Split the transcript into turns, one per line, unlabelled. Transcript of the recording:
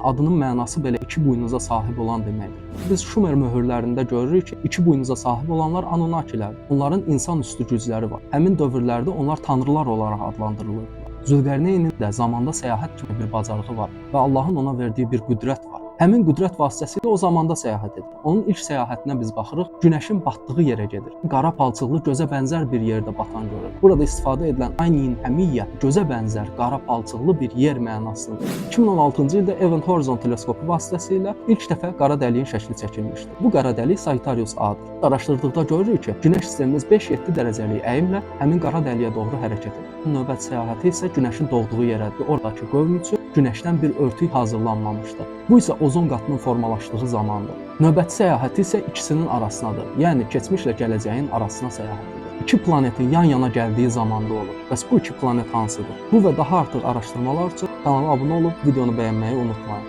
Adının mənası belə iki buynuza sahib olan deməkdir. Biz Şumer möhürlərində görürük ki, iki buynuza sahib olanlar Anunnakilərdir. Onların insanüstü gücləri var. Həmin dövrlərdə onlar tanrılar olaraq adlandırılırdılar. Zülqərneynin də zamanda səyahət kimi bir bacarığı var və Allahın ona verdiyi bir qüdrət var. Həmin qüdrət vasitəsilə o zamanda səyahət edir. Onun ilk səyahətinə biz baxırıq, günəşin batdığı yerə gedir. Qara palçıqlı, gözə bənzər bir yerdə batan görür. Burada istifadə edilən aynin həmiyyə gözə bənzər qara palçıqlı bir yer mənasındadır. 2016-cı ildə Event Horizon teleskopu vasitəsilə ilk dəfə qara dəliyin şəkli çəkilmişdi. Bu qara dəlik Sagittarius A-dır. Araşdırdıqda görürük ki, Günəş sistemimiz 5-7 dərəcəlik əyimlə həmin qara dəliyə doğru hərəkət edir. Növbəti səyahəti isə Günəşin doğduğu yerədir. Oradakı qövm üçün Günəşdən bir örtük hazırlanmamışdı. Bu isə ozon qatının formalaşdığı zamandır. Növbəti səyahəti isə ikisinin arasınadır. Yəni keçmişlə gələcəyin arasına səyahətidir. İki planetin yan-yana gəldiyi zamanda olur. Bəs bu iki planet hansıdır? Bu və daha artıq araşdırmalar üçün kanala abunə olub videonu bəyənməyi unutmayın.